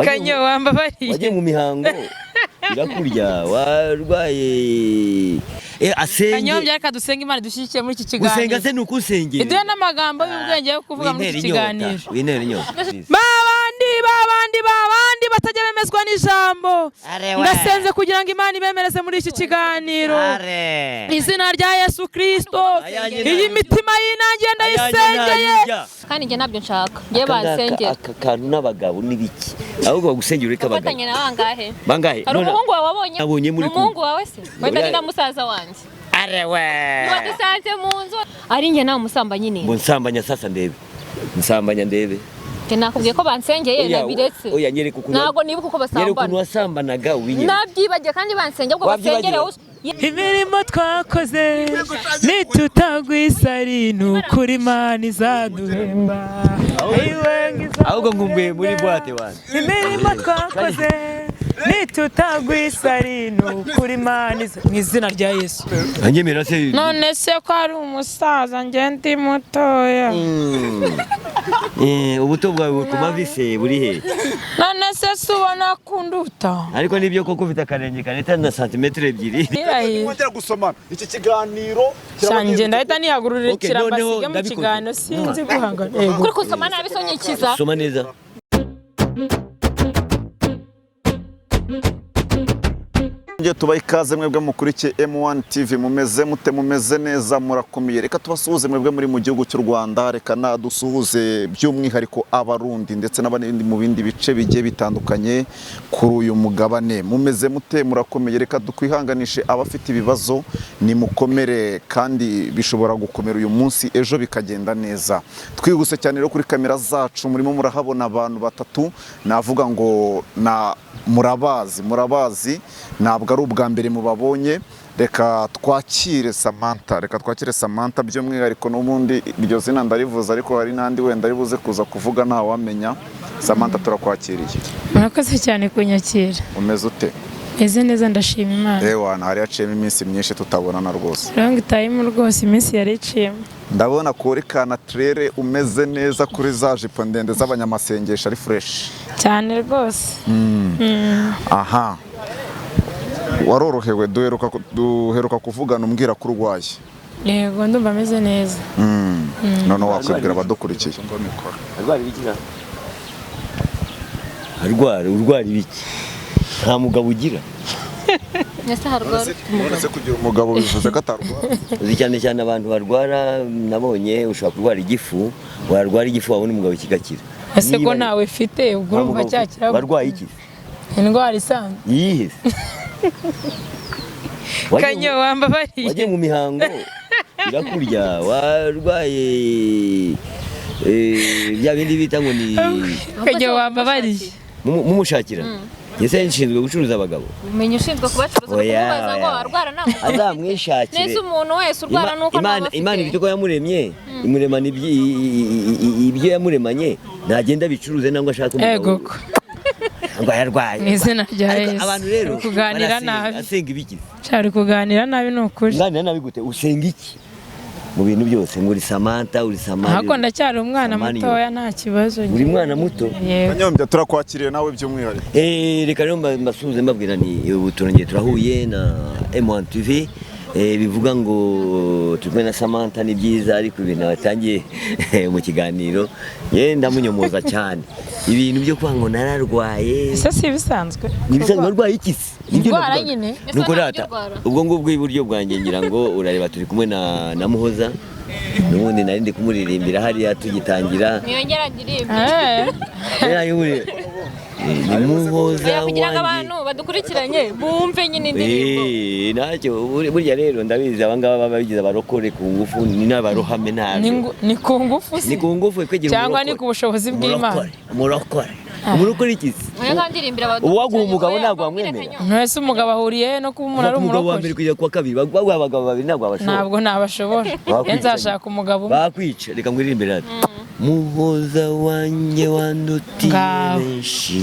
Kanyo wambabariye. Wagiye mu mihango irakurya, warwaye, asenge. Kanyombya, reka dusenge Imana idushyigikire muri iki Gusenga kiganiro. Se ni ukusengera? Iduhe n'amagambo y'ubwenge yo kuvuga muri Wintera iki inyota, kiganiro. wintera inyota. Babandi, babandi, babandi batajya bemezwa n'ijambo, ndasenze kugira ngo Imana ibemereze muri iki kiganiro, izina rya Yesu Kirisito. Ayanjye Iyi mitima y'inangiye ndayisengeye. Kandi njye ntabyo nshaka, njye Aka ngaka, bansengera. Aka kantu n'abagabo n'ibiki, ahubwo bagusengera ureke abagabo. Wafatanye na bangahe? Bangahe? Hari umuhungu wawe wabonye? Nabonye muri Ni umuhungu wawe se wenda? Oya. Ni na musaza wanjye. Arewe. Wadusanze mu nzu ari njye nawe umusambanyi ni. Ngo nsambanya? Sasa ndebe, nsambanya ndebe. Njye nakubwiye ko bansengeye. Oya, Nabiretse. oya, nyereka ukuntu Ntabwo nibuka uko nyereka ukuntu basambana. wasambanaga, ubinyereke. Nabyibagiye kandi bansengeye ubwo. Wabyibagiwe? Basengere. Imirimo twakoze nitutagwisari, ni ukuri Imana izaduhemba. Ahubwo nkumbuye muri boîte wanjye. Imirimo twakoze nitutagwisari, ni ukuri Imana mu izina rya Yesu. Anyemera se? None se ko ari umusaza, njye ndi mutoya? Ubuto bwawe ku mavi se buri he? None se si ubona kunduta? Ariko nibyo koko, ufite akarenge kareta na santimetero 2. Nirahiye. Mwongera gusomana, iki kiganiro. Shanjye ndahita nihagururira. Okay, noneho Mbasige mu ndabikoze. kiganiro, sinzi guhangana. Yego. Kuri kusoma nabi so nyikiza. Soma neza. Ngiye tubaha ikaze mwebwe mukurikiye M1 TV. Mumeze mute? Mumeze neza? Murakomeye? Reka tubasuhuze mwebwe muri mu gihugu cy'u Rwanda, reka nadusuhuze by'umwihariko Abarundi ndetse n'abandi mu bindi bice bigiye bitandukanye kuri uyu mugabane. Mumeze mute? Murakomeye? Reka dukwihanganishe abafite ibibazo, nimukomere kandi bishobora gukomera uyu munsi, ejo bikagenda neza. Twihuse cyane rero, kuri kamera zacu murimo murahabona abantu batatu, navuga ngo na murabazi, murabazi, ntabwo ari ubwa mbere mubabonye. Reka twakire Samantha, reka twakire Samantha by'umwihariko. N'ubundi iryo zina ndarivuze, ariko hari n'andi wenda ari buze kuza kuvuga, ntawamenya. Samantha, turakwakiriye. Murakoze cyane kunyakira. Umeze ute? Meze neza, ndashima Imana. Ewa, hari haciyemo iminsi myinshi tutabonana rwose. Long time rwose, iminsi yari iciyemo. Ndabona kuri kanatirere umeze neza, kuri za jipo ndende z'abanyamasengesho, ari fresh. Cyane rwose. Aha, warorohewe? Duheruka kuvugana umbwira ko urwaye. Yego, ndumva ameze neza. Noneho wakwibwira abadukurikiye. Arwara ibiki na? Arwara, urwara ibiki? Nta mugabo ugira? Ese harwara ufite umugabo? None se kugira umugabo bivuze ko atarwara? Uzi, cyane cyane abantu barwara nabonye, ushobora kurwara igifu, warwara igifu wabona umugabo kigakira. Ese ko Niba- ntawe ufite, ubwo Nta urumva mugabo ufite. cyakira? Warwaye iki? Indwara isanzwe. Iyihe se? Kanyo wambabariye. Wagiye mu mihango irakurya, warwaye, bya bindi bita ngo ni Kanyo wambabariye. Mumushakira ese nshinzwe gucuruza abagabo? Umenya ushinzwe kubacuruza. Oya, kumubaza ngo oya. arwara nta mugabo ufite. Azamwishakire. Nese umuntu wese urwara nuko Imana ntawe Imana afite? ifite uko yamuremye, imuremana ibyo yamuremanye, ntagenda abicuruze nangwa ashaka umugabo. Ego ko. Ngo yarwaye. Mu izina rya Ariko Yesu. abantu rero Uri kuganira barasenga. nabi. Asenga ibiki? Cyari kuganira nabi, ni ukuri. Nganira nabi gute? Usenga iki mu bintu byose ngo uri Samantha, uri Samantha? Ahubwo ndacyari umwana Samani. mutoya, nta kibazo. Uri mwana muto? Yego. Kanyombya, turakwakiriye nawe by'umwihariko. Reka rero mbasuhuze, mbabwira ni ubu turongeye turahuye na M1 TV, bivuga ngo turi kumwe na Samantha, ni byiza. Ariko ibintu batangiye mu kiganiro, ye ndamunyomoza cyane, ibintu byo kuvuga ngo nararwaye. Ese si ibisanzwe? Ni ibisanzwe? Warwaye iki se? Nibyo Indwara navugaga. nyine. Ese Nuko ntabwo rata urwara? ubwo ngubwo iburyo bwanjye ngira ngo urareba, turi kumwe na Muhoza, n'ubundi nari ndi kumuririmbira hariya tugitangira. Niyongera ndirimbe. Ni Muhoza Oya, kugira ngo wanjye. abantu badukurikiranye bumve nyine indirimbo. Ntacyo, burya rero ndabizi, abangaba baba bigize abarokore ku ngufu, ni n'abarohame ntabyo. Ni ku ngufu se? Ni ku ngufu kwegera Cyangwa umurokore. ni ku bushobozi bw'Imana? Umurokore, umurokore, umurokore iki se? Oya, ngaho ndirimbira abadukurikiranye. Uwaguha umugabo Oya, ntabwo bambwire wamwemera. Kanyombya. Ntese umugabo ahuriye he no kuba umuntu Kuva ari ku mugabo wa mbere umurokore? kugera ku wa kabiri, baguha abagabo babiri ntabwo wabashobora. Ntabwo nabashobora. Bakwica. Nzashaka umugabo umwe. Bakwica. Reka ngwiririmbire ati: Muhoza wanjye wandutiye Ngaho. benshi.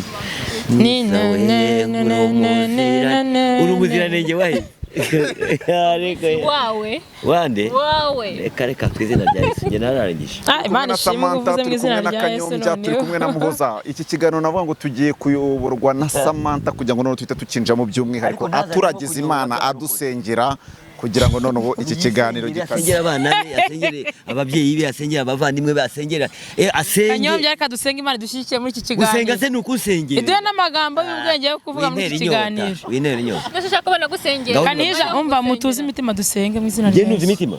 Ni Mwiza na we, na na na na na na uri umuziranenge wahe? Ariko Wawe. Wande? Wawe. Reka reka ku izina rya Yesu njye nararangije. Ah, Imana ishimwe Samantha, uvuze mu turi izina kumwe na rya Yesu Kanyombya, turi noneho. kumwe na Muhoza. Iki kiganiro navuga ngo tugiye kuyoborwa na Samantha kugira ngo noneho tuhite tukinjiramo by'umwihariko, Ariko ntaza aturagiza arimo Imana, kuyoborwa. adusengera kugira ngo noneho iki kiganiro gikaze. Asengera abana be, asengere ababyeyi be, asengera abavandimwe be, asengera asenge. Kanyombya, reka dusenge Imana idushyigikire muri iki Gusenga kiganiro. se ni ukusengera. Iduhe n'amagambo y'ubwenge yo kuvuga muri iki kiganiro. Wintera inyota. Mbese ushaka ko banagusengera? Gahunda- Kanija, umva, mutuze imitima dusenge mu izina Njye rya ntuzi Yesu. imitima.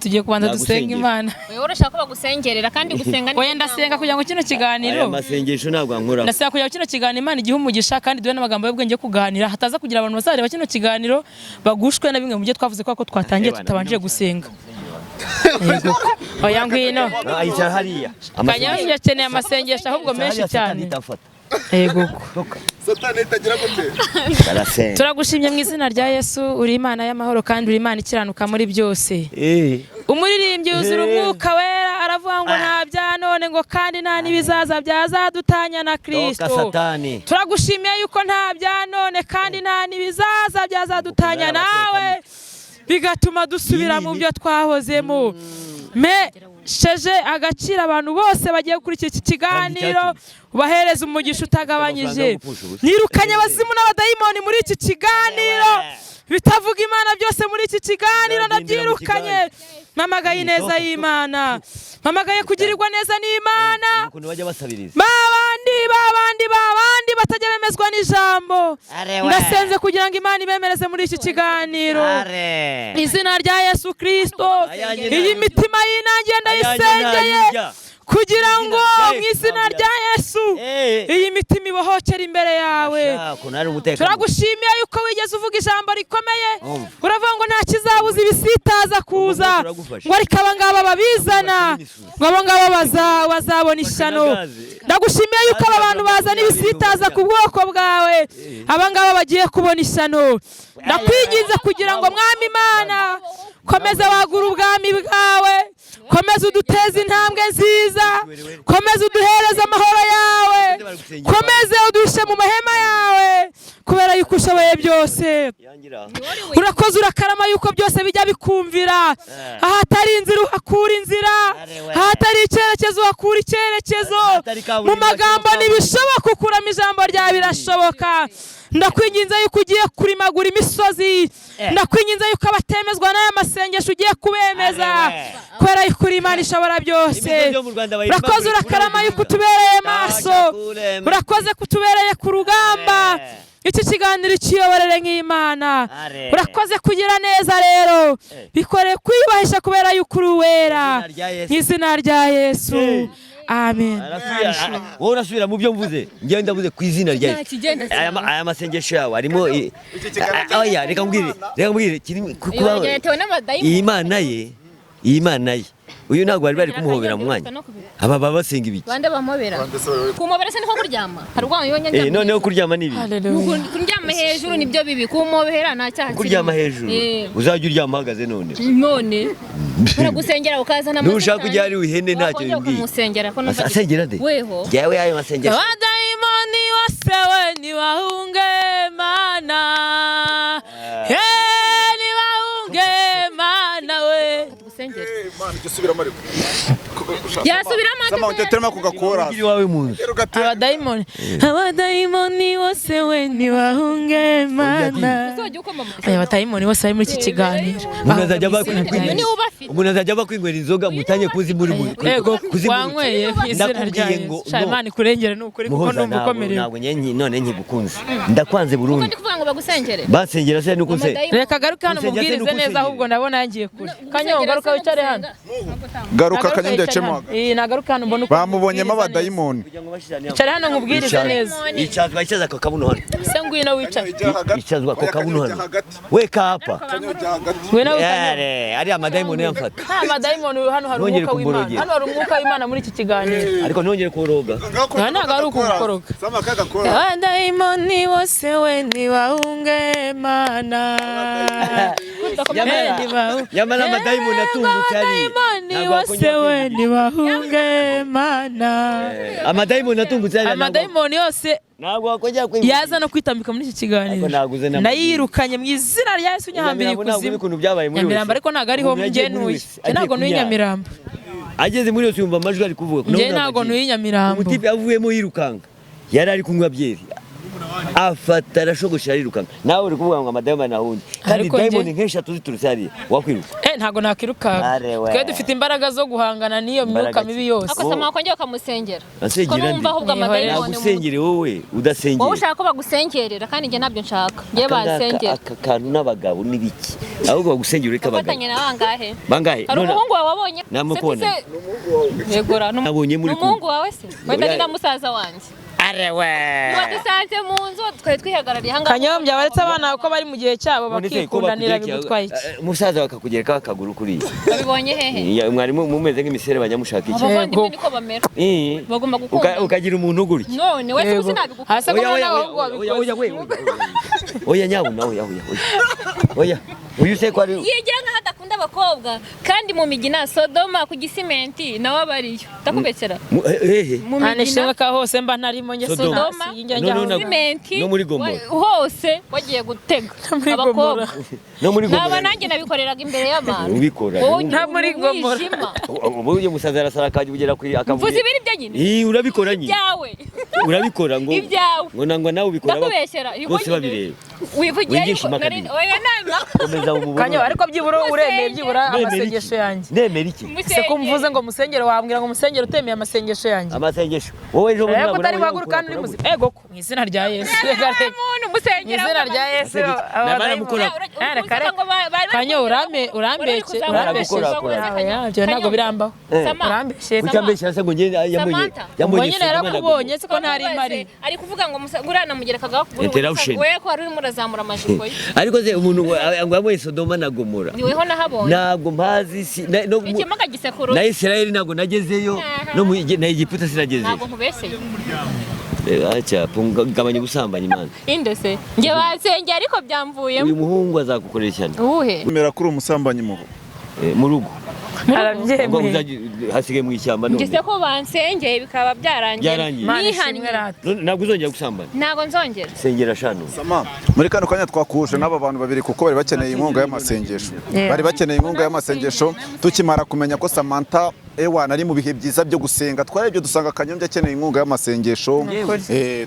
Tugiye kubanza dusenge Nagusengera. Imana. Wewe urashaka ko bagusengerera kandi gusenga ni Oya, ndasenga kugira ngo kino kiganiro Aya masengesho ntabwo ankoraho. Ndasaba kugira ngo kino kiganiro Imana igihe umugisha kandi duhe n'amagambo y'ubwenge yo kuganira, hataza kugira abantu bazareba kino kiganiro bagushwe na bimwe mu byo twavuze kubera ko twatangiye tutabanje gusenga. Yego. Oya, ngwino. Ah, yicara hariya. Kanyombya akeneye amasengesho ahubwo menshi cyane. Yego. Satani itagira gute? Barasenga. Turagushimye mu izina rya Yesu, uri Imana y'amahoro kandi uri Imana ikiranuka muri byose. Umuririmbyi yuzura umwuka wera aravuga ngo nta bya none ngo kandi nta n'ibizaza byazadutanya na Toka Kristo. Satani. Turagushimiye yuko nta bya none kandi nta n'ibizaza byazadutanya nawe, bigatuma dusubira mu byo twahozemo. Me sheje agaciro abantu bose bagiye gukurikira iki kiganiro, ubahereza umugisha utagabanyije. Nirukanye abazimu n'abadayimoni muri iki kiganiro, bitavuga Imana byose muri iki kiganiro ndabyirukanye. Mpamagaye ineza y'Imana, mpamagaye kugirirwa neza n'Imana. Ukuntu bajya basabiriza. Babandi babandi babandi batajya bemezwa n'ijambo, ndasenze kugira ngo Imana ibemereze muri iki kiganiro. Izina rya Yesu Kristo, iyi mitima y'inangiye ndayisengeye kugira ngo mu izina rya Yesu iyi mitima ibohokere imbere yawe. Ukuntu hari umutekano. Turagushimiye yuko wigeze uvuga ijambo rikomeye, Umva. uravuga ngo nta kizabuza ibisitaza kuza, Turagufasha. ngo ariko aba ngaba babizana, ngo abo ngaba bazabona ishyano. Ndagushimiye yuko aba bantu bazana ibisitaza ku bwoko bwawe, aba ngaba bagiye kubona ishyano. Ndakwinginze kugira ngo Mwami Imana komeza wagura ubwami bwawe, komeza uduteze intambwe nziza, komeza uduhereze amahoro yawe, komeza uduhishe mu mahema yawe, kubera yuko ushoboye byose. Yangira. Urakoze, urakarama yuko byose bijya bikumvira. Ahatari inzira uhakura inzira, ahatari icyerekezo uhakura icyerekezo. Ahatari kaburimbo Mu magambo hashyirwa ntibishoboka, ukuramo ijambo ryawe birashoboka. Ndakwinginze yuko ugiye kurimagura imisozi, ndakwinginze yuko abatemezwa n'aya masengesho ugiye kubemeza, kubera yuko uri Imana ishobora byose. Imisozi yo mu Rwanda bayirimagure Urakoze, urakarama yuko utubereye maso, urakoze kutubereye ku rugamba. Iki kiganiro kiyoborere nk'Imana. Urakoze kugira neza rero, bikore kwiyubahisha kubera yuko uri uwera. Izina rya Yesu. Mu izina rya Yesu, amen. Arasubira, wowe urasubira mu byo mvuze, njyewe ndavuze ku izina rya Nta Yesu. kigenda. Aya masengesho yawe arimo oya, reka mbwire, reka mbwire kuba Yatewe n'amadayimoni. iyi Mana ye, iyi Mana ye, uyu ntabwo bari bari kumuhobera mu mwanya, aba baba basenga ibiki? Bande bamobera. Kumobera se niko kuryama? Hari ubwo wabibonye ndyamye. Noneho kuryama ni ibi. Hallelujah. Kuryama hejuru nibyo bibi, kumobera nta cyaha kirimo. Kuryama hejuru, uzajya uryama uhagaze none. None uragusengera ukazana Nushaka kujya hari ihene ntacyo Wakongera bimbwiye. ukamusengera ko numva Asengera nde? Weho. Njyewe ayo masengesho. Abadayimoni bose we ntibahunge Mana, ntibahunge Mana we. Gusengera. Imana ijya usubiramo ariko. Yasubiramo ate? Sama ujya uteramo ako gakorasi. Uri iwawe mu nzu. Abadayimoni, abadayimoni bose we ntibahunge Mana. Uzajya ukoma mu Aya badayimoni bose bari muri iki kiganiro. Umuntu azajya ava Uyu niwe ubafite. umuntu azajya ava kwinywera inzoga mutanye kuzimura Ego, wanyweye mu izina rya Ndakubwiye ngo Yesu. Sha, no. Imana ikurengere ni ukuri kuko Muhoza, numva ntabwo ukomerewe. ntabwo njye none nkigukunze, ndakwanze Kuko burundu. ndi kuvuga ngo bagusengere. Bansengera se nuko nse Amadayimoni. Reka garuke hano Gusengera se mubwirize ni neza, ukusengera. ahubwo ndabona yangiye kure. Kanyo, garuka wicare hano. Garuka Nagaruka Kanyombya wicare acemo hano. hagati. Nagaruka hano mbone uko Bamubonyemo mubwiriza neza. abadayimoni. Icara hano nkubwirize neza. Icazwa, icaza ako kabuno hano. Se ngwino wicare. Icazwa ako kabuno hano. We kapa. Ngwino wicare. Yare, ari amadayimoni yamfata. Nta madayimoni, hano hari Ntongere umwuka w'Imana. kumborogera. Hano hari umwuka w'Imana muri iki kiganiro. Ariko ntongere kuroga. Nta ntabwo ari ukugukoroga. Sama kagakora. Abadayimoni bose we ntibahunge Mana. Nyamara nyamara amadayimoni atungutse ari Amadayimoni wose we ntibahunge mana. Amadayimoni atungutse ari Amadayimoni yose ntabwo wakongera kwivugisha. Yaza no kwitambika muri iki kiganiro, Ariko naguze n'amaguru. Nayirukanye mu izina rya Yesu, nyahambiriye Nyamirambo ntabwo ikuzimu. ukuntu byabaye muri Nyamirambo wese. ariko ntabwo ariho Umuntu yagiye njye muri ntuye. wese, Njye agiye ntabwo ntuye kunyara. Nyamirambo. Ageze muri yose yumva amajwi ari kuvuga. Njye ntabwo ntuye Nyamirambo. Umutipe avuyemo yirukanka, yari ari kunywa byeri, afata arashogosha arirukanka. Nawe uri kuvuga ngo amadayimoni ahundi, kandi Ariko njye- dayimoni nk'eshatu ziturutse hariya wakwiruka? Ntabwo nakwirukanka. Are we. Twe dufite imbaraga zo guhangana n'iyo Imbaraga myuka ki? mibi yose. Ako sama wakongera ukamusengera. Ansengera Ko nde? numva ahubwo Nihorere. amadayimoni Nagusengere wowe udasengera. Wowe ushaka ko bagusengerera, kandi njye ntabyo nshaka. Njye Aka ngaka, bansengera. aka kantu n'abagabo n'ibiki, ahubwo bagusengera ureke abagabo. Ufatanye na bangahe? Bangahe? Hari None- umuhungu wawe wabonye? Namukubona. Yegora. Nabonye muri Ni umuhungu wawe se? Wenda ni na musaza wanjye. Arewe. Wadusanze mu nzu twari twihagarariye ahangaha. Kanyombya, baretse abana ko bari mu gihe cyabo None se ko bakikundanira, bakugerekeye- bigutwaye iki? Musaza bakakugerekaho akaguru kuriya. Babibonye hehe? Ya, mwarimu mumeze nk'imiserebanya mushaka iki? Abavandimwe niko bamera. Bagomba gukundana. Ukagira umuntu gutya. None wese Yego. ubu sinabigukunda. Hasi ko Oya, oya, n'abahungu oya, oya, babikoze. oya, oya, oya. Oya nyabuna, oya, oya, oya. Oya. Uyu se ko ari Yigira nkaho adakunda abakobwa, kandi mu migina Sodoma ku Gisimenti nawe aba ariyo. Ndakubeshyera? Hehe? Mu Nta migina nishimwe ka hose mba ntarimo njye. Sodoma. Sodoma sinjya No, njya no, hose. no. Gisimenti No muri Gomora. Hose wagiye gutega Muri abakobwa. Gomora. No muri Naba Gomora. nanjye nabikoreraga imbere y'abantu. Ubikora. Wowe Nta muri Gomora. umwijima. Ubu uyu musaza arasara akajya ugera kuri akavuye. Mvuze ibiri byo nyine. Ih, urabikora nyine. Ibyawe. Urabikora ngo Ibyawe. ngo nangwa nawe ubikora Ndakubeshyera. bose babireba. Wivugiye Wigisha yuko impaka nari nini. oya nama. Komeza umubone. Kanyo, ariko byibura uremeye byibura Nemera iki? amasengesho yanjye? Nemera iki? Se ko mvuze ngo musengero, wambwira ngo musengero utemeye amasengesho yanjye? Amasengesho. Wowe ejo bundi Rero nabona utari wowe buhaguruka hano uri ukora- muzima. Ego ko mu izina rya Yesu. Reka reka. Muntu Mu musengera. izina rya Yesu. Nabaramukora. Reka reka. Kanyo, urambeke, urambeshe. Baramukora. Ibyo ntabwo birambaho. Urambeshe. Kucyambeshyira se ngo njye yambonye Samantha. yambonye Ubwo nyine Sodoma na Gomora. yarakubonye se ko ntari mpari? Ari kuvuga ngo uriya kuguru Interruption. we ko wari urimo urazamura amajipo ye. Ariko se umuntu ngo yambonye Sodoma na Gomora. Ni weho nahabonye. Ntabwo mpazi no Ikimuga gisekuru. na Israel ntabwo nagezeyo, no mu na Egiputa sinagezeyo. Ntabwo nkubeseye. Acha punga, gabanya ubusambanyi mana. Inde se? Njye basengeye ariko byamvuyemo. Uyu muhungu azagukorera ishyano. Uwuhe? Mera kuri umusambanyi mu Mu rugo. Ngo Arabyemeye. hasigaye mu ishyamba none. Njye se ko bansengeye bikaba byarangiye. Byarangiye. Imana ishimwe Nihannye. rata. None ntabwo uzongera gusambana. Ntabwo nzongera. Sengera shano. Sama, muri kano kanya twakuhuje n'aba bantu babiri kuko bari bakeneye inkunga y'amasengesho. Yeah. Bari bakeneye inkunga y'amasengesho tukimara kumenya ko Samantha ewana ari mu bihe byiza byo gusenga. Twarebye dusanga Kanyombya akeneye inkunga y'amasengesho.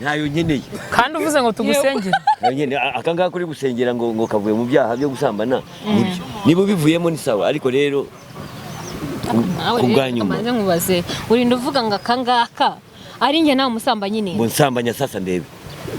Ntayo nkeneye. Kandi uvuze ngo tugusengere. Ntayo nkeneye. Aka ngaka uri gusengera ngo kavuye mu byaha byo gusambana nibyo. Niba ubivuyemo ni sawa, ariko rero Nawe ku rero bwa nyuma. kamanze nkubaze. Urinda uvuga ngo aka ngaka ari njye nawe umusambanyi ni. Ngo nsambanya sasa ndebe.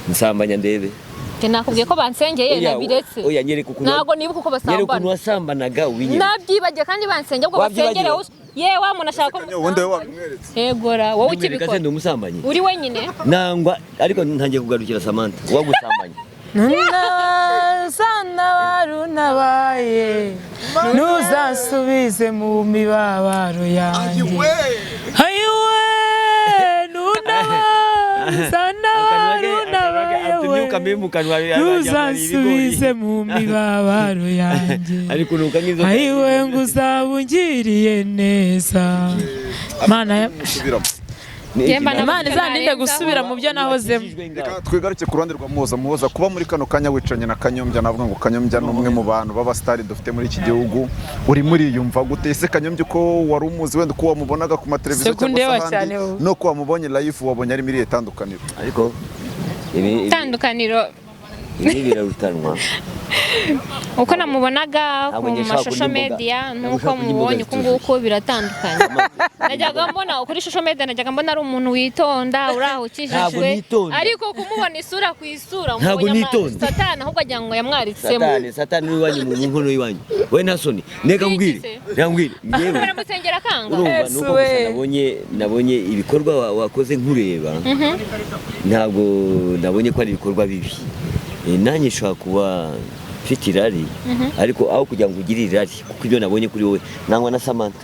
Nsambanya ndebe. Njye nakubwiye ko bansengeye Oya, nabiretse. oya, nyereka ukuntu Ntabwo nibuka uko nyereka ukuntu basambana. wasambanaga ubinyereka. Nabyibagiye kandi bansengeye ubwo Wabyibagiwe? basengere wowe. Ye wa muntu ashaka ko Kanyo, ubundi wowe wabimweretse. Yegora wowe Nyereka se ukibikora. ndi umusambanyi. Uri wenyine. Nangwa ariko ntangiye kugarukira Samantha wagusambanya. Ntuzanabarunabaye ntuzansubize mu mibabaro yanjye. Ayiwe ntuzanabarunabaye Imyuka mibi mu kanwa ntuzansubize mu mibabaro yanjye. Ari kunuka nk'inzoka. Ayiwe ngo uzaba ungiriye neza. Mana ya Subiramo. Imana izandinde gusubira mu byo nahozemo. Reka twigaruke ku ruhande rwa Muhoza. Muhoza, kuba muri kano kanya wicaranye na Kanyombya, navuga ngo Kanyombya ni umwe mu bantu b'abasitari dufite muri iki gihugu. Urimo uriyumva gute? Ese Kanyombya uko wari umuzi, wenda uko wamubonaga ku mateleviziyo Se ko undeba cyangwa se cyane ahandi, wowe. no ko wamubonye live, wabonye ari muri irihe tandukaniro? Ariko ibi Itandukaniro ibi birarutanwa. uko namubonaga Ntabwo ku njye nshaka mashusho kurya imboga. media Ntabwo nuko nshaka kurya imboga mubonye uku zitujuje. nguku biratandukanye. Najyaga mbona kuri social media, najyaga mbona ari umuntu witonda uri aho Ntabwo ukijijwe, nitonda. ariko kumubona isura ku isura Ntabwo mubonye nitonda. satani ahubwo agira ngo yamwaritsemo. Satani, satani uri iwanyu mu nkono y'iwanyu. We nta soni. Neka nkubwire. Reka nkubwire. Njyewe Baramusengera akanga. urumva Yesu nuko we. gusa nabonye ibikorwa wakoze nkureba. Ntabwo nabonye ko ari ibikorwa bibi. Nanjye nshobora kuba mfite irari, ariko aho kugira ngo ugire irari kuko ibyo nabonye kuri wowe nangwa na Samantha.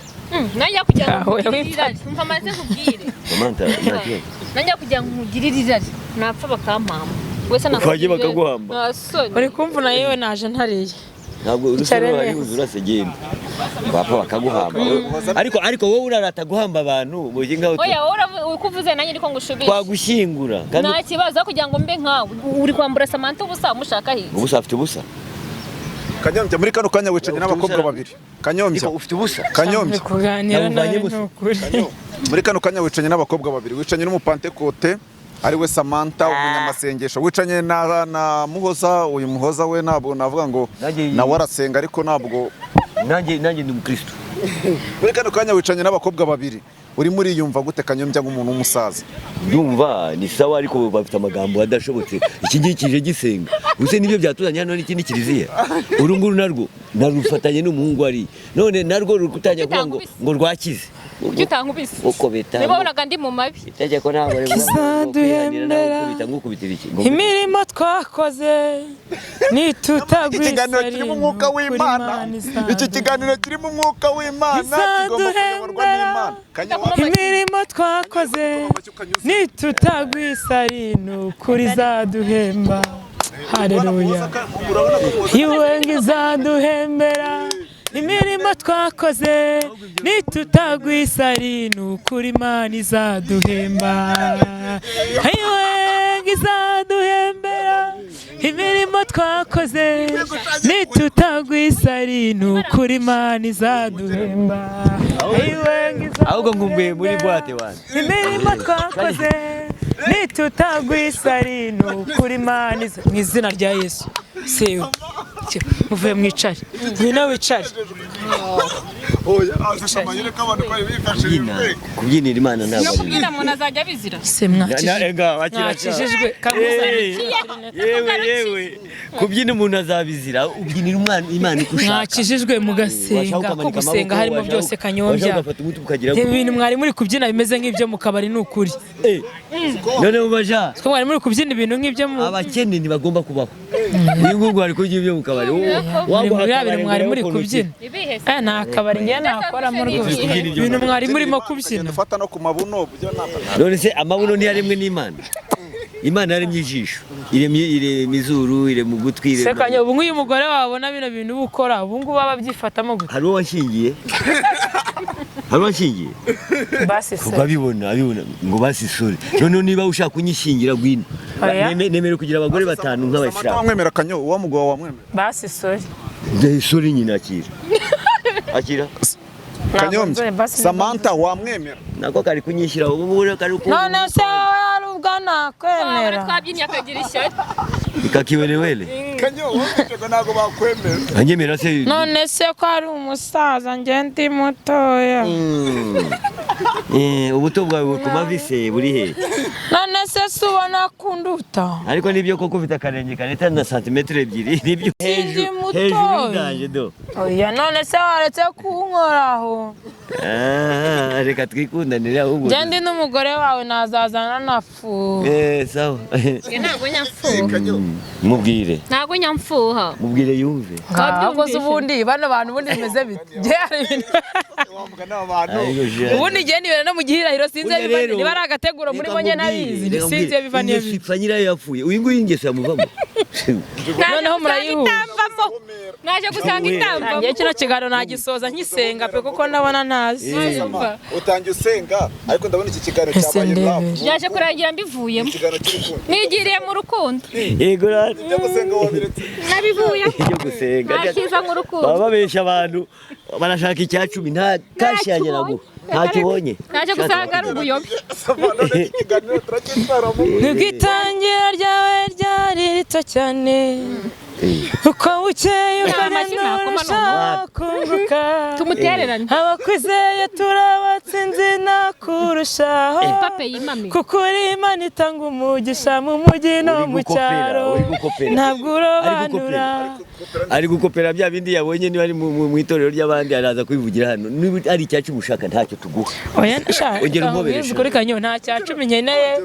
Nanjye kugira ngo Aho, nkugirire irari, umva maze nkubwire. Samantha nta kibazo. Nanjye kugira ngo nkugirire irari napfa bakampamba wese Ukajya bakaguhamba. Nta soni. Uri kumvuna yewe naje ntariye. Ntabwo Icare urusoro hari neza. uzurase genda bapfa bakaguhamba. Ariko wowe urarata guhamba abantu mugi nkaho Oya, wowe uko uvuze nanjye niko ngushubije. Twagushyingura kandi. Nta kibazo, aho kugira ngo mbe nkawe uri kwambura Samantha ubusa umushaka hirya. Ubusa, afite ubusa. Kanyombya, muri kano kanya wicaranye Ufite n'abakobwa ubusa. babiri, Kanyombya. Ariko ufite ubusa. Kanyombya. Kuganira Namuvanye nawe gusa. ni ukuri. Muri kano kanya wicaranye n'abakobwa babiri, wicaranye n'umupantekote ari we Samantha umunyamasengesho, wicanye na Muhoza. Uyu Muhoza we ntabwo navuga ngo nawe arasenga, ariko ntabwo Nanjye ndi umukristo. Muri kano kanya wicaranye n'abakobwa babiri, urimo uriyumva gute, Kanyombya, nk'umuntu w'umusaza? Ndumva ni sawa, ariko bafite amagambo adashobotse. Iki ngiki kije gisenga ubuse nibyo byatuzanye hano n'ikindi kiliziya. Uru nguru narwo narufatanye n'umuhungu ari none narwo ruri gutangira kuvuga ngo Utankubise. ngo rwakize. Kuki utankubise? Uko bita Niba wabonaga ndi mu mabi. Itegeko ntabwo rivuga ngo kwihanira nawe Izaduhembera. ukubita ngukubitira iki ngo Imirimo twakoze Iki kiganiro kirimo umwuka w'Imana, iki kiganiro kirimo umwuka w'Imana kigomba kuyoborwa n'Imana. Kanyombya. Imirimo twakoze nitutagwisa ni ukuri izaduhemba. Haleluya! Iwe ngo izaduhembera imirimo twakoze nitutagwisa ni ukuri Imana izaduhemba. Iwe ngo izaduhembera imirimo twakoze nitutagwisa ni ukuri Imana izaduhemba. Iwe ngo Ahubwo nkumbuye muri izaduhembera boîte wanjye. imirimo twakoze nitutagwisa ni ukuri Imana mu izina rya Yesu. Sewe muvuye mwicare, ngwino wicare. Oya, yereka abantu ko bifashishije. Kubyina, kubyinira Imana ntabwo ari Kubyina umuntu azajya abizira. Se mwakijijwe? Yewe yewe, kubyina umuntu azabizira. Ubyinira umwana Imana uko ushaka. Mwakijijwe mugasenga, Washaka ko ukamanika gusenga amaboko, harimo byose. washaka Kanyombya, ugafata umutwe ukagira reba ibintu mwari muri kubyina bimeze nk'ibyo mu kabari, ni ukuri. Eh, none mu baja Ko mwari muri kubyina ibintu nk'ibyo mu abakene ntibagomba kubaho. Uyu nguyu ari kurya ibyo mu kabari. Muri biriya bintu mwari muri kubyina. Ibihe se? Eh, nta kabari ngiye nakoramo rwose. Kubyina ibyo Ibintu mwari murimo kubyina. Ufata no ku mabuno byo ntabwo. None se amabuno ntiyaremwe n'Imana? Imana yaremye ijisho, iremye, irema izuru, irema ugutwi, Se irema Kanyo, ubu nk'uyu mugore wabona bino bintu uba ukora ubu ngubu aba abyifatamo gute? Hari uwo washingiye? Hari uwo washingiye? Basi se. Ubwo abibona ngo basisore. Noneho niba ushaka kunyishingira, gwino. Oya. Nemerewe kugira abagore batanu Samantha nk'abayisilamu. wamwemera, Kanyo? Uwo mugabo wamwemera? Basi sorry. Sore nyine, akira, akira. Kanyombya, Basi. Samantha wamwemera? Nako kari kunyishyira ubu ngubu kari ku None se wowe hari ubwo Wabona nakwemera? twabyinnye akagira ishyari. Ikakiwelewele. Kanyo, wumvise ntabwo bakwemera. Anyemera se? None se ko ari umusaza, njye ndi mutoya? Eh, ubuto bwawe ku mavi se buri he? None se si ubona kunduta? Ariko nibyo koko ufite akarenge kareta na santimetero 2, nibyo. Sindi mutoya. Hejuru y'indanje do. Oya, none se waretse kunkoraho? Ah, reka twikundanire ahubwo. Njye ndi n'umugore wawe, nazazana nafu. Eh, sawa. Njye ntabwo nyamfuha. Mubwire. Ntabwo nyamfuha. Mubwire yumve. Ahubwo se ubundi bano bantu ubundi bimeze bite? Njye hari ibintu Wavuga n'abantu. Ariko je- ubundi njye nibera no mu gihirahiro, sinzi Burya iyo biva, rero, niba ari agateguro muri reka bo njye nkubwire, nabizi, reka sinzi iyo nkubwire, biva n'iyo ingeso biva. ipfa nyirayo yapfuye. Uyu nguyu ingeso yamuvamo. Noneho murayihuza. Naje gusanga itambamo. Njye kino kiganiro nagisoza nkisenga pe, kuko ndabona ntazi. Utangiye usenga, ariko ndabona iki kiganiro Ese cyabaye ndebe. love. Byaje kurangira mbivuyemo. Ikiganiro cy'urukundo. Nigiriye mu rukundo. Yego rata. Ibyo gusenga wabiretse. Nabivuyemo. Ibyo gusenga. Nta cyiza nk'urukundo. Baba babeshya abantu, barashaka icya 10, nta kashi yanjye naguha, ntacyo ubonye. Naje gusanga ari ubuyobe. Samantha, none iki kiganiro turacyitwaramo. Nubwo itangira ryawe ryari rito cyane, uko bukeye Amashyi ukagenda nakoma urushaho kunguka. Tumutererane. Abakwizeye turabatsinzi nakurushaho, Pape yimame. kuko uri Imana itanga umugisha mu mujyi no Uri mu gukopera, cyaro. uri gukopera. Ntabwo urobanura. Ari gukopera bya bindi yabonye niba ari mu itorero ry'abandi, araza kubivugira hano. Niba ari icya 10 ushaka, ntacyo tuguha. Oya, sha, Ongera umpobere, nkubwize ukuri Kanyo, nta cya 10 nkeneye,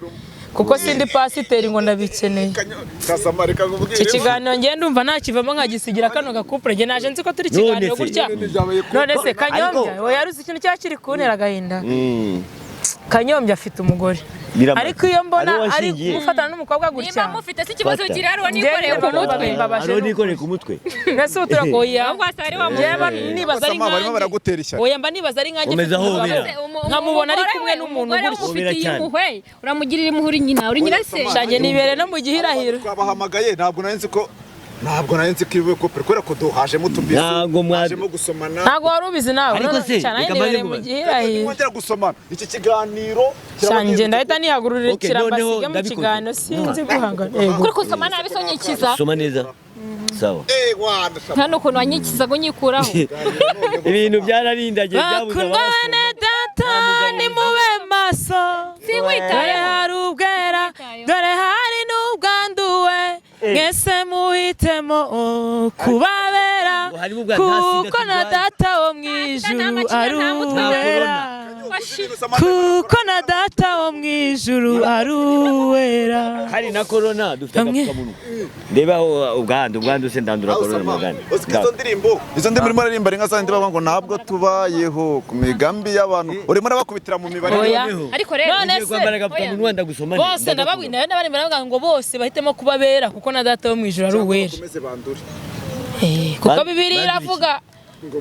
kuko sindi pasiteri ngo ndabikeneye. Kanyo, Kasama, reka nkubwire. Iki kiganiro njye ndumva nakivamo nkagisigira kano gakupure. Njye naje nzi ko turi None ikiganiro se. gutya. Byabaye ku- None se Kanyombya, Ariko- oya, yaruzi ikintu cyaba kiri kuntera agahinda? Kanyombya afite umugore. Biramaze. Ariko iyo mbona Ariwe ari washingiye. gufatana n'umukobwa Nimba gutya, mufite se ikibazo Fata. kiri hariho nikoreye ku Njyewe mutwe. bimbabaje. Hariho nikoreye ku mutwe. Mbese ubu turagoye. Ahubwo wasanga ari wa Njyewe mugore. nibaza ari Sama, barimo nkanjye. baragutera ishyari. Oya, mba nibaza ari nkanjye Komeza mfite umugabo. hobera. Nkamubona ari Umugore kumwe we, n'umuntu umugore gutya. umufitiye Hobera cyane. impuhwe, uramugirira impuhwe, uri nyina, uri nyina se. Shanjye nibere no mu gihirahiro. Twabahamagaye, ntabwo nari nzi ko iwe couple, kubera ko duhajemo utubisi, Ntabwo hajemo gusomana. Ntabwo wari ubizi nawe. Ariko None se, cyane reka nibere mbanze mu nkubaze. gihirahiro. Mwongera gusomana, iki kiganiro kiraba Shanjye ndahita nihagururira Okay, noneho mbasige mu ndabikoze. kiganiro, sinzi guhangana. Yego. Kuri kusoma nabi so nyikiza. Soma neza, sawa. Eh, wana, sama. Nta n'ukuntu wanyikiza ngo nyikuraho. Ibintu byararindagiye, byabuze Bakundwa abasoma. bene data, nimube maso, dore Sinkwitayeho. hari ubwera, dore hari n'ubwanduwe. Mwese muhitemo kubabera, Ngo harimo ubwandu, nta sida kuko na turwaye. data wo mu ijuru nta macinya, ari nta mutwe. uwera, kuko na data wo mu ijuru ari uwera. Hari na corona, dufite Bamwe- agapfukamunwa. Ndeba aho ubwandu se, ndandura corona mu bwandu. Uzi ko izo ndirimbo urimo uraririmba ari nka za ndirimbo bavuga ngo ntabwo tubayeho ku migambi y'abantu, urimo urabakubitira mu mibare. Oya. Ariko rero None Ngiye se- kwambara agapfukamunwa, ndagusoma nte? Bose ndababwira, nayo n'abandi baravuga ngo bose bahitemo kuba bera, kuko na data wo mu ijuru ari uwera. Bakomeze bandure. Kuko Bibiliya Bandura iki? iravuga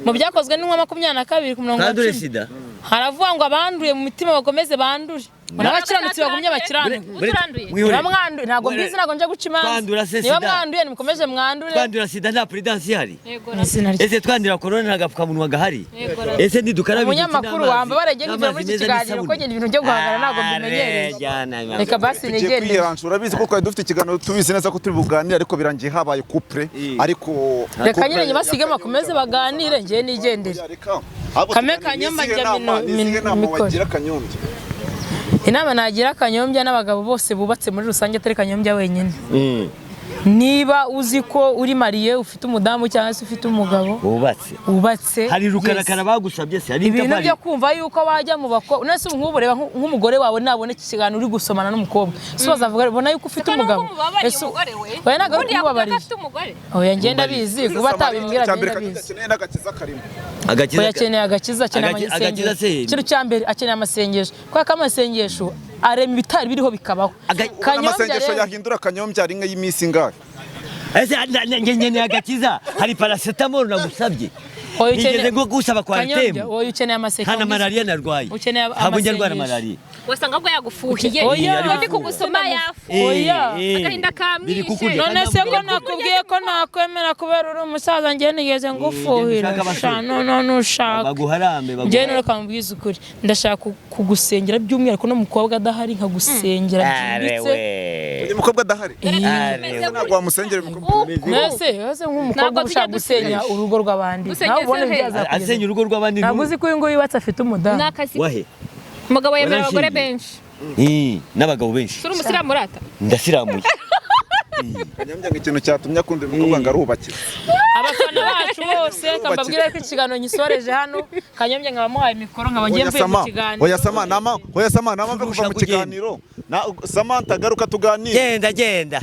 mu Byakozwe n'Intumwa 22 ku murongo wa Twandure 10. sida. Haravuga ngo abanduye mu mitima bakomeze bandure, ngo n'abakiranutsi bagumye bakiranure. Uturanduye. Mwihorere. Niba mwanduye, ntabwo mbizi, ntabwo nje guca imanza. Twandura se Niba sida? mwanduye, nimukomeze mwandure. Twandura sida nta prudence ihari. Yego. Mu izina rye. Ese twandura corona nta gapfukamunwa gahari? Yego. Ese ntidukaraba intoki Umunyamakuru n'amazi? wamba baregeye ngira muri N'amazi iki meza kiganiro, n'isabune. ko ngenda ibintu byo guhangana ntabwo mbimenyereye. Arejyana. Reka basi Tugiye nigendere. kwiyaranshura, urabizi ko twari dufite ikiganiro tubizi neza ko turi buganire, ariko birangiye habaye couple, ariko Reka nyine nyibasige bakomeze baganire, ngewe nigendere. Reka. Ahubwo Kame tuganire, Kanyoma ni izihe njya nama- ni izihe nama mikoro. wagira Kanyombya? Inama nagira Kanyombya n'abagabo bose bubatse muri rusange, atari Kanyombya wenyine, niba uzi ko uri marié, ufite umudamu cyangwa se ufite umugabo Wubatse. wubatse, Hari rukarakara yes. bagusabye se? Hari Ibintu itafari? byo kumva yuko wajya mu bakobwa, none se ubu nk'ubu reba nk'umugore wawe nabona iki kiganiro uri gusomana n'umukobwa, si bazavuga bona yuko ufite Kuko nubwo umugabo? umubabariye Ese umugore we, oya, ntabwo ari ubundi yakubwira ko ukumubabarira. afite umugore. Oya, ngenda bizi kuba atabimbwira, Icya mbere ngenda Kanyombya bizi. akeneye n'agakiza karimo. Agakiza. Oya, akeneye agakiza, akeneye Agakiza amasengesho. se? Ikintu cya mbere akeneye amasengesho, kubera ko amasengesho arema ibitari biriho bikabaho. Kanyombya Amasengesho rero- yahindura Kanyombya ari nk'ay'iminsi ingahe? Ese njye nkeneye agakiza, hari paracetamol nagusabye? Oya, Nigeze ukeneye- ngo gusaba kwa Kanyombya, Artemu. oya, ukeneye amasengesho. Nta na malariya narwaye. Ukeneye Ntabwo njya ndwara amasengesho. malariya. Wasanga bwo yagufuhiye. Oya. Ngo ndi kugusoma yafu. Oya. Agahinda kamwishe. Biri kukurya. None se ko nakubwiye ko nakwemera kubera uri umusaza, njye nigeze ngufuhira? Ushaka abasore. Sha, no nushaka Baguharambe, njye baguharambe. none kamubwiza ukuri, ndashaka kugusengera by'umwihariko, n'umukobwa adahari nkagusengera byimbitse. Arewe. Uyu mukobwa adahari, Arewe. ntabwo wamusengera uyu mukobwa. Mbese ese nk'umukobwa Ntabwo uba ushaka tujya gusenya dusenya. urugo rw'abandi, Gusenya nawe ubona se he? ibyazakugeza. Asenya urugo rw'abandi. Ntabwo uzi ko uyu nguyu yubatse afite umudamu? Ni akazi. Wahe? Umugabo yemera abagore Warashingiye. benshi. N'abagabo benshi. Suri umusilamu urata. Ndasiramuye. Kanyombya ngo ikintu cyatumye akunda uyu mukobwa ngo arubakitse. Abafana bacu bose, kambabwira ko ikiganiro nyisoreje hano. Kanyombya nkaba muhaye mikoro, nkaba ngiye Oya mvuye mu Sama, kiganiro. oya Sama, nama, oya Sama, nama mve kuva Kurusha mu kugenda. kiganiro. Na Samantha, garuka tuganire. Genda genda.